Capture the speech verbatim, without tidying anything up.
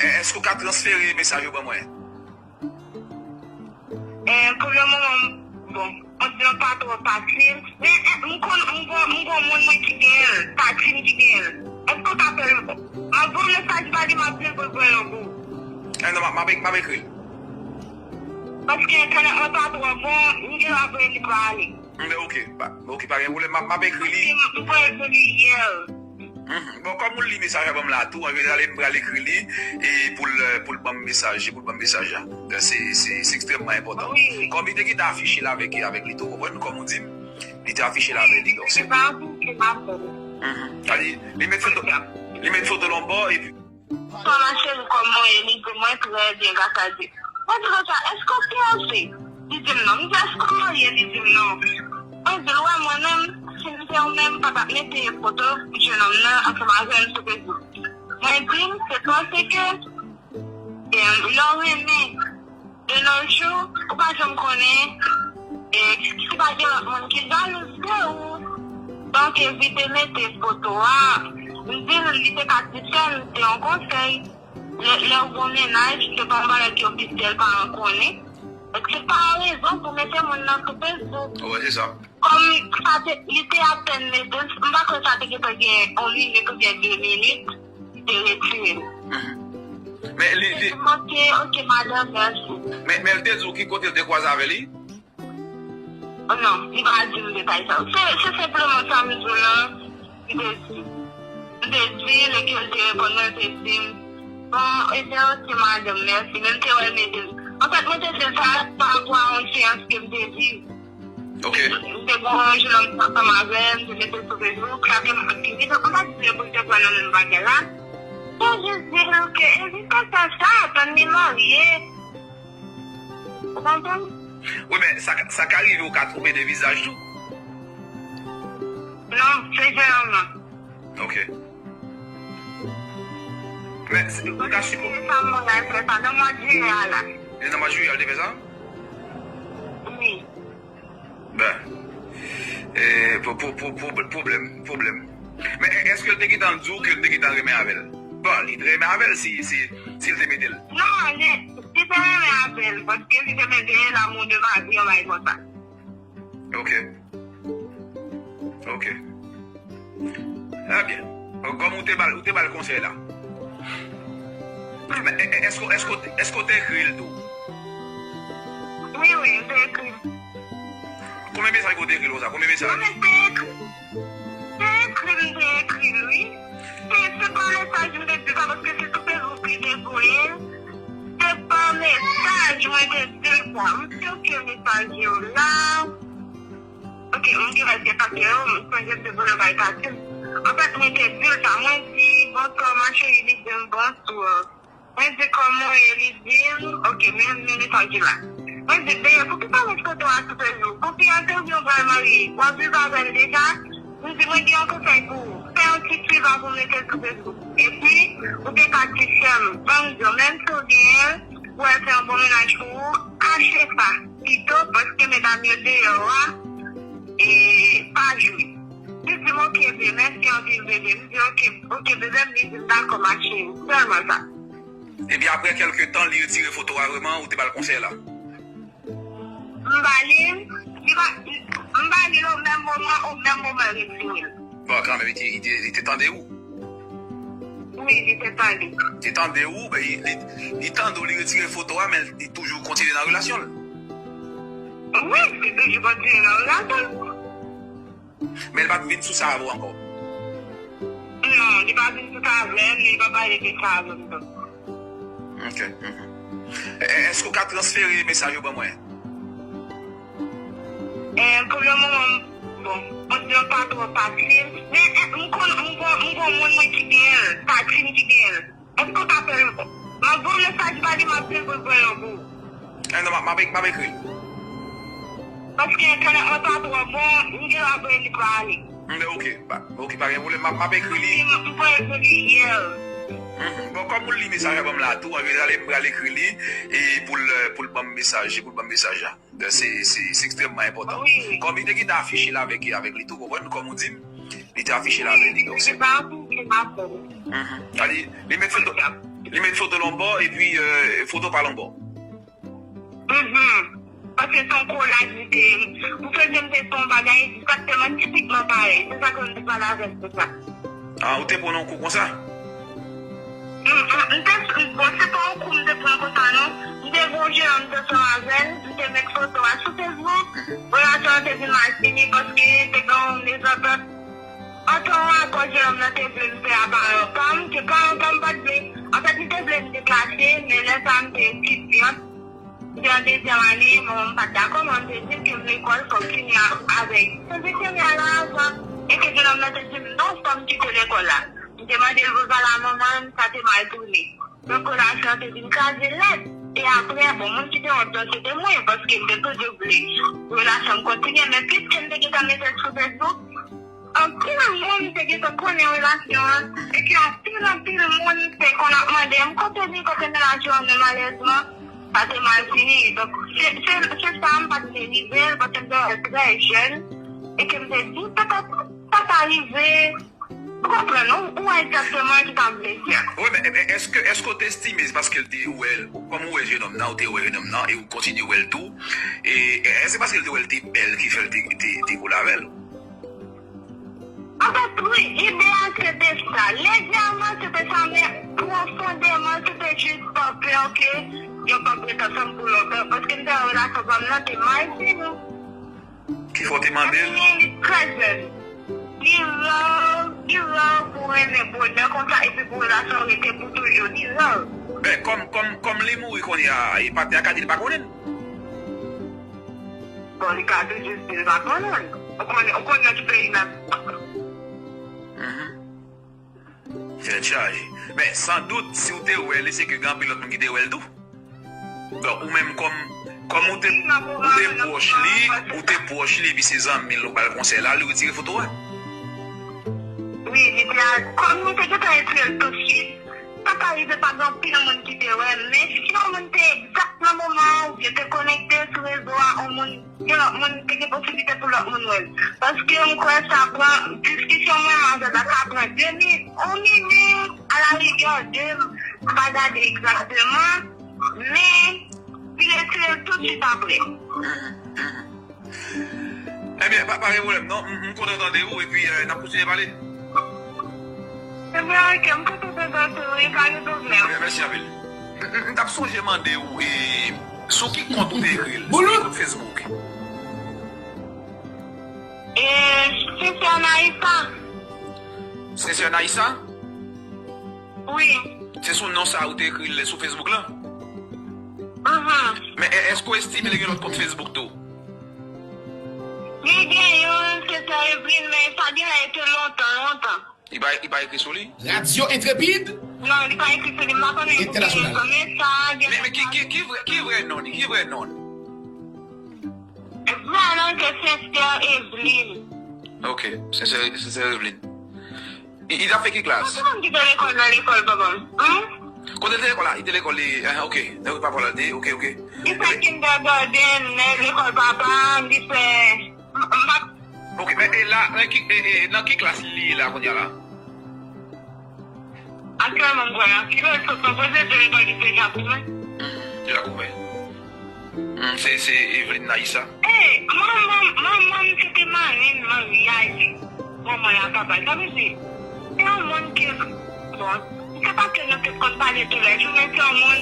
Èske w ka transfere mesaj yo ban mwen? Eh, pou le moman, bon, mwen di nou pa twò fasil. Men, eh, m konn, m gon, m gon moun mwen ki gen l, pati m ki gen l. Èske w ka fè l? M ap voye mesaj pa li, m ap di l pou l voye l pou ou. Eh, non, m ap, m ap ek-, m ap ekri l. Paske entènèt mwen pa twò bon, m gen dwa voye li pa ale. M, ok, pa, ok, pa gen pwoblèm, m ap, m ap ekri li. M, m voye l pou li yè. Mhm. Bon, kòm ou li mesaj la ban m la tou, an jeneral, m pral ekri li, e pou l, pou l ban m mesaj, pou l ban m mesaj la. Se, se, se ekstrèmman enpòtan. Wi, wi. Kòm li te gentan afiche l avèk, avèk li tou, konprann, kòm ou di m, li te afiche l avèk li, donk se. Se pa pou ki m ap fè. Mhm. Li, li met foto, li met foto l yon bò, epi. Kòman cheri, kòman w ye? Li di, mwen trè byen, gras a Dye. Mwen di konsa, èske w fiyanse? Li di m non. M di, èske w marye? Li di m non. Mwen di l, wè, mwen menm, si m te ou menm, m pa t ap mete foto jennonm nan ansanm avè m sou Facebook. Mwen di l, se paske, e, lè w renmen, de nos jours, ou pa janm konnen, e, si pa gen lòt moun ki jalouz de ou. Donk, evite mete foto a. M di l, li te ka di sè l, se yon konsèy. Lè, lè w gon mennaj, se pa yon bagay ki ofisyèl, paran konnen. Donk, se pa yon rezon pou mete moun nan sou Facebook. Wi, se sa. Kòm sa te, li te apèn mete l, m pa kwè sa te gentan gen yon minit oubyen de minit, li te retire l. Mhm. Men li, li. Ok, ok, madanm, mèsi. Men, men l te di w ki kote l te kwaze avè li? Oh non, li pa di m detay sa yo. Se, se senpleman sa m di w lan, li te di. M te di, lè ke l te reponn mwen, l te di m, bon, ebyen, ok, madanm, mèsi. Men m te wè l mete l. Anfèt, mwen te di l sa pa rapò a yon seyans ke m te viv. Ok. M te gon jennonm ansanm avè m, m te mete l sou Facebook, sa te fini, m pa di l pou l te pran nan menm bagay la. Mwen jis di l ke evite fè sa, tann li marye. Ou konprann? Wi, men sa, sa ka rive ou ka twonpe de vizaj tou. Non, se jennonm nan. Ok. Men, se, ou ka sipo. Se sa mwen la fè sa nan mwa jiyè a la. E nan mwa jiyè a l te fè sa? Wi. Ben. E, pou, pou, pou, pou, pwoblèm, pwoblèm. Men, e, èske l te gentan di w ke l te gentan renmen avè l? Bon, li te renmen avè l si, si, si l te mete l. Non, li, li te renmen avè l, paske li te mete l'amour de ma vie, yon bagay konsa. Ok. Ok. Trè byen. Bon, kòm ou te ba l, ou te ba l konsèy la. Men, e, e, èske, èske, èske w te ekri l tou? Wi, wi, m te ekri l. Konbyen mesaj ke w te ekri l konsa? Konbyen mesaj? Non, men te ekri. Te ekri l, m te ekri l, wi. Se, se pa mesaj m te di sa, paske se sou Facebook li te voye l. Se pa mesaj mwen te di l sa. M chèche mesaj yo la. Ok, m gen lè se pase yo, m sonje m te voye yon bagay pase m. Anfèt, mwen te di l sa, mwen di, bonswa, ma chérie, li di m, bonswa. Mwen di, kòman w ye? Li di m, ok, men, men mesaj la. Mwen di, Bebe, poukisa w met foto a sou Facebook? Ou fiyanse oubyen w pral marye? W ap viv avè l deja? M di, mwen gen yon konsèy pou ou. Fè yon ti suiv avan w mete l sou Facebook. Epi, ou te ka di sè m, ban m di w, menm si w genyen l, pou w al fè yon bon mennaj pou ou, kache sa pito, paske medam yo deyò a, e, pa jwe. Li di m, ok, bebe, mèsi anpil, bebe. M di, ok, ok, bebe, m di, m dakò, ma chérie. Sèlman sa. Epi apre kèlke tan, li retire foto a vrèman, ou te ba l konsèy la? M ba li l, li pa, m ba li l o menm moman, o menm moman l retire l. Bon, kanmenm, li te, li te, li te tande ou? Wi, li te tande. Li te tande ou, men li, li, li tande w, li retire foto a, men li toujou kontinye nan relasyon l. Wi, li toujou kontinye nan relasyon l. Men l pa t vin sou sa avè w ankò? Non, li pa vin sou sa avè m, li pa pale de sa avè m tou. Ok. Mhm. E, e, èske w ka transfere mesaj yo ban mwen? E, pou le moman, bon, mwen di w pa twò fasil. Men, e, m konn, m gon, m gon moun mwen ki gen l, pati m ki gen l. Èske w ka fè l? M ap voye mesaj pa li, m ap di l pou l voye l pou ou. Eh, non, m ap, m ap ek-, m ap ekri l. Paske entènèt mwen pa twò bon, m gen dwa voye li pa ale. M, ok, pa, ok, pa gen pwoblèm, m ap, m ap ekri li. M voye l pou li yè. Mhm. Bon, kòm ou li mesaj la ban m la tou, an jeneral, m pral ekri li, e pou l, pou l ban m mesaj, pou l ban m mesaj la. Se, se, se ekstrèmman enpòtan. Wi, wi. Kòm li te gentan afiche l avèk, avèk li tou, konprann, kòm ou di m, li te afiche l avèk li, donk se. Se pa pou ki m ap fè. Mhm. Li, li met foto, Li met foto l yon bò epi euh, foto pa l yon bò. Mhm. Paske se yon kolaj li te ye. M sonje m te fè yon bagay egzakteman, tipikman parèy. Se sa ke m te pale avè l de sa. Ah, ou te pran yon kou konsa? M, m, m te, bon, se pa yon kou m te pran konsa, non. M te gen yon jennonm m te sòt avè l, m te met foto a sou Facebook. Relasyon an te vin mal fini paske te gen yon mezantant ant yon rapò jennonm nan te vle m fè a paran pa m, ke paran pa m pa t vle. Anfèt, li te vle m deplase, men lè sa a m te etidyan. M te an dezyèm ane, manman m pa t dakò, manman m te di m ke m lekòl, fò m fini a, avèk. Mwen te fini a la avan, e ke jennonm nan te di m non, fò m kite lekòl la. M te mande l bouzwa la manman m, sa te mal tounen. Donk, relasyon an te vin kraze nèt. E apre, bon, moun ki te wont lan, se te mwen, paske m te toujou vle relasyon m kontinye, men piske m te gentan mete l sou Facebook, anpil moun te gentan konnen relasyon an, e ke anpil, anpil moun te konn ap mande m, "Kote li, kote mennaj ou an?" Men malèrezman, sa te mal fini. Donk, se, se, se sa m pa t vle rive l, paske m te wè l trè jèn, e ke m te di, "Petèt sa ka rive." Ou konprann, ou, ou wè egzakteman ki sa m vle di a. Wi, men, men èske, èske w te estime se paske l te wè l, kòm ou wè jennonm nan, ou te wè jennonm nan, e ou kontinye wè l tou, e, e, èske se paske l te wè l te bèl ki fè l te, te, te kole avè l? Anfèt, wi, ide a se te sa. Lejèman, se te sa, men pwofondèman, se te jis pa pè ke yo p ap ret ansanm pou lontan. Paske m te wè relasyon pa m nan te mal fini. Ki fè w te mande l? Li, li trè jèn. Li rè, li rè pou renmen bonè konsa epi pou relasyon rete pou toujou. Li rè. Ben, kòm, kòm, kòm li mouri kounye a, e patnè a ka di li pa konnen l. Bon, li ka toujou di l pa konnen l. Ou konnen, ou konnen ki peyi n ap. Mhm. Tèt chaje. Men, san dout, si w te wè li, se ke gen anpil lòt moun ki te wè l tou. Donk, ou menm kòm, kòm ou te, ou te pwòch li, ou te pwòch li, epi se zanmi l, ou ba l konsèy la, li retire foto a. Wi, li te al, kòm nou te gentan retire l tousuit, sa ka rive pa gen anpil moun ki te wè, men si yon moun te egzak nan moman an, oubyen te konekte sou rezo a, yon moun, yon lòt moun, te gen posiblite pou lòt moun wè l. Paske m kwè sa pran, diskisyon mwen avè l la, sa pran de minit, yon minit, alarigè, de, m pa gade egzakteman, men li retire l tousuit apre. Ebyen, pa, pa gen pwoblèm, non. M, m kontan tande w, epi euh, n ap kontinye pale. Ebyen, ok, m kontan tande w tou, wi, pa gen pwoblèm. Ebyen, mèsi anpil. M, m, m t ap sonje mande w, e, sou ki kont ou te ekri l? Sou ki kont Facebook? E, Sincère Naïssa. Sincère Naïssa? Wi. Se sou non sa ou te ekri l sou Facebook lan? Mhm. Men e, èske w estime li gen lòt kont Facebook tou? Li gen youn, se Sè Evelyne, men sa genlè te lontan, lontan. Li pa, li pa ekri sou li? Radio Intrépide. Non, li pa ekri sou li, m pa konnen si li gen, men sa gen. Men, men ki, ki, ki vrè, ki vrè non li? Ki vrè non li? Vrè non se Sincère Evelyne. Ok, Sincère, Sincère Evelyne. Li, li t ap fè ki klas? Mwen te konn kite lekòl nan lekòl papa m. Hum? Kote l te lekòl la? Li te lekòl li, ah, ok. Nan papa l te, ok, ok. Li fè kindergarten nan lekòl papa m, li fè, m, m pa. Ok, men e la, nan ki, e, e, nan ki klas li ye la kounye a la? Aktyèlman, m kwè nan kilo, sot nan poze de lekòl li deja koumen. Hmm, deja koumen. Hmm, se, se Evelyne Naïssa. E, manman, manman m se te marenn maryaj manman l ak papa l. Sa vle di, se yon moun ke, bon, se pa ke nou te konn pale toulèjou, men se yon moun